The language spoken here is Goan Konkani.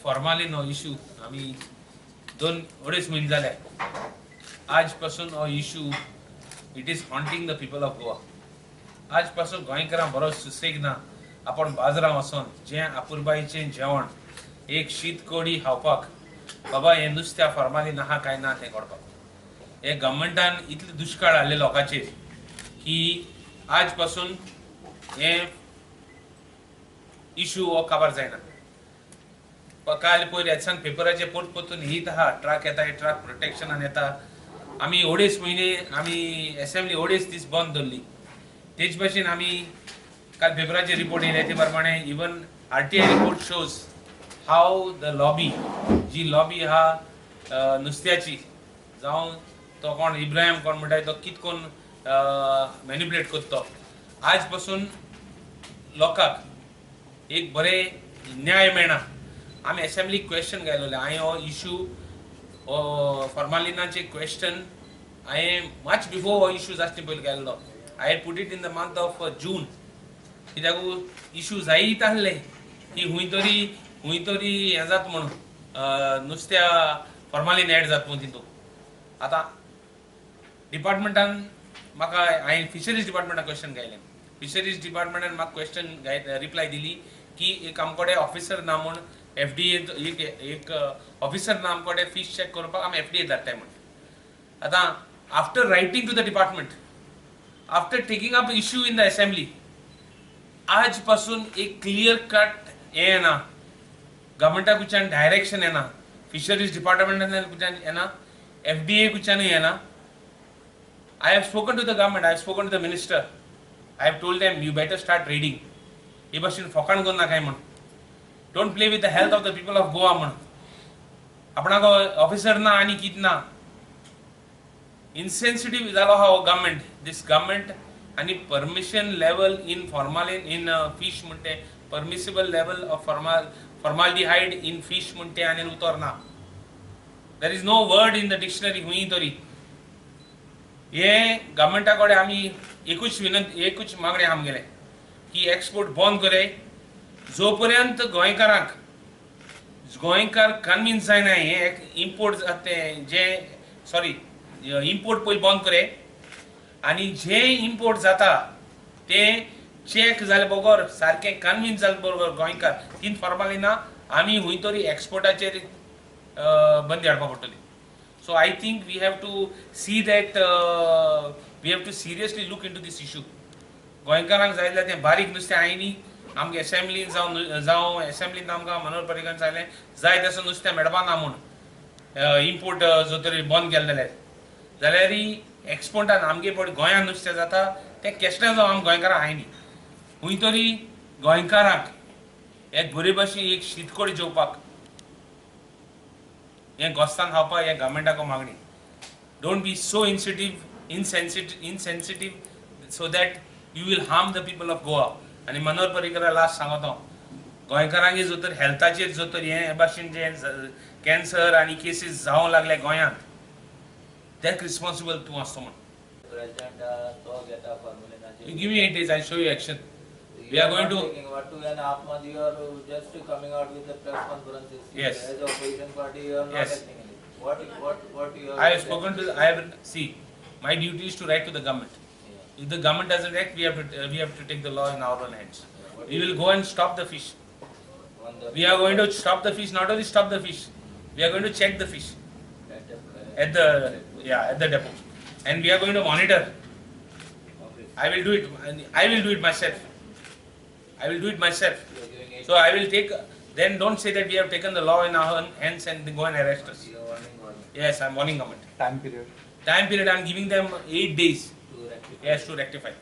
फॉर्मालीन हो इशू आमी 2-2.5 म्हयने जाले आज पासून हो issue it is haunting the people of Goa. आज पासून गोंयकारां बरो सुसेग ना. आपण बाजारां वचोन जें आपुरबायेचें जेवण एक शीत कोडी खावपाक बाबा हें नुस्त्या फॉर्मालीन आहा काय ना तें कळपाक हे गव्हर्मेंटान इतले दुश्काळ हाडले लोकांचेर की आज पासून हें इशू हो काबार जायना. काल पयर ह्याच्यान पेपराचे पोट परतून हीत आहा ट्रक येता, हे ट्रक प्रोटेक्शनान येता. आमी 2.5 म्हयने आमी एसेंब्ली 2.5 दीस बंद दवरली. तेच भाशेन आमी काल पेपराचे रिपोर्ट येयले ते प्रमाणे even RTI report shows how the lobby ji lobby आहा नुस्त्याची जावं तो कोण इब्राहिम कोण म्हणटा तो कित कोण मॅनिपुलेट करता. आज पासून लोकांक एक बरें न्याय मेळना. आमी एसेंब्लीक क्वेश्चन घायलोले. हांवें हो इशू हो फॉर्मालिनाचे क्वेश्चन हांवें मच बिफोर हो इशू जास्त पयलीं घायल्लो. I had put it in the month of June. कित्याक इशू जायत आहले की हुंय तरी हें जाता म्हणून नुस्त्या फॉर्मालीन एड जाता म्हणून तितून. आतां डिपार्टमेंटान म्हाका हांवें फिशरीज डिपार्टमेंटान क्वेश्चन घायलें. फिशरीज डिपार्टमेंटान म्हाका क्वेश्चन रिप्लाय दिली की एक आमचे कडेन ऑफिसर ना म्हूण एफडीए एक ऑफिसर ना आमचे कडेन फीश चॅक करपाक आमी एफडीए धाडटाय म्हूण. आतां after writing to the department, after taking up issue in the assembly, आज पासून एक क्लियर कट हें येना. गव्हर्मेंटा कडच्यान डायरेक्शन येना, फिशरीज डिपार्टमेंटान कडच्यान येना, एफडीए कडच्यानूय येना. I have spoken to the government, I have spoken to the minister, I have told them you better start reading. हे भाशेन फोकाण करूं नाकाय म्हूण. Don't play with the health of the people of Goa म्हूण. आपणाक ऑफिसर ना आनी कितें ना. इनसेन्सिटीव जालो आहा हो गव्हर्मेंट. दीस गव्हर्मेंट आनी permission level in formalin in fish म्हणटे permissible level of formaldehyde in fish म्हणटे आनी उतर ना. There is no word in the dictionary हुंय तरी. हे गव्हर्मेंटा कडेन आमी एकूच विनंती एकूच मागणें आमगेलें की एक्सपोर्ट बंद करे जो पर्यंत गोंयकारांक गोंयकार कन्विन्स जायना हे इम्पोर्ट तें जे सॉरी इम्पोर्ट पयलीं बंद करे आनी जे इम्पोर्ट जाता ते चॅक जाले बगर सारकें कन्विन्स जाले बरोबर गोंयकार तीन फॉर्मालिना आमी हुंय तरी एक्सपोर्टाचेर बंदी हाडपाक पडटली. So I think we have to see that we have to seriously look into this issue. गोंयकारांक जाय जाल्यार तें बारीक नुस्तें आयनी आमगे एसेंब्लीन जावं जावं एसेंब्लीन आमकां मनोहर पर्रीकारान सांगलें जाय तसो नुस्तें मेळपा ना म्हूण इम्पोर्ट जो तरी बंद केलें जाल्यार जाल्यारय एक्सपोर्टान आमगे पळय गोंयांत नुस्तें जाता तें केसलें जावं आम गोंयकारांक आयनी हुंय तरी गोंयकारांक एक बरे भाशेन एक शीतकोडी जेवपाक हें गोस्तान खावपाक हें गव्हर्मेंटाक मागणी. Don't be so insensitive so that you will harm the people of Goa. आनी मनोहर पर्रीकरा लास्ट सांगता हांव गोंयकारांक जो तर हेल्थाचेर जो तर हे भाशेन जे कॅन्सर आनी केसीस जावंक लागले गोंयांत तेक रिस्पॉन्सिबल तूं आसतो म्हूण. Give me 8 days, I show you action. We are going to what 2.5 months you are just coming out with the press conferences. Yes. As opposition party you are not yes. Acting anything. What you are? I have spoken to I have see my duty is to write to the government. Yeah. If the government doesn't act, we have to take the law in our own hands. Yeah. We will go and stop the fish. We are going to stop the fish. Not only stop the fish, we are going to check the fish at the at the depot, and we are going to monitor. I will do it. I will do it myself. I will do it myself. So I will take. Then don't say that we have taken the law in our own hands and go and arrest us. Yes, I am warning government. Time period. Time period. I am giving them 8 days. To rectify. Yes, to rectify.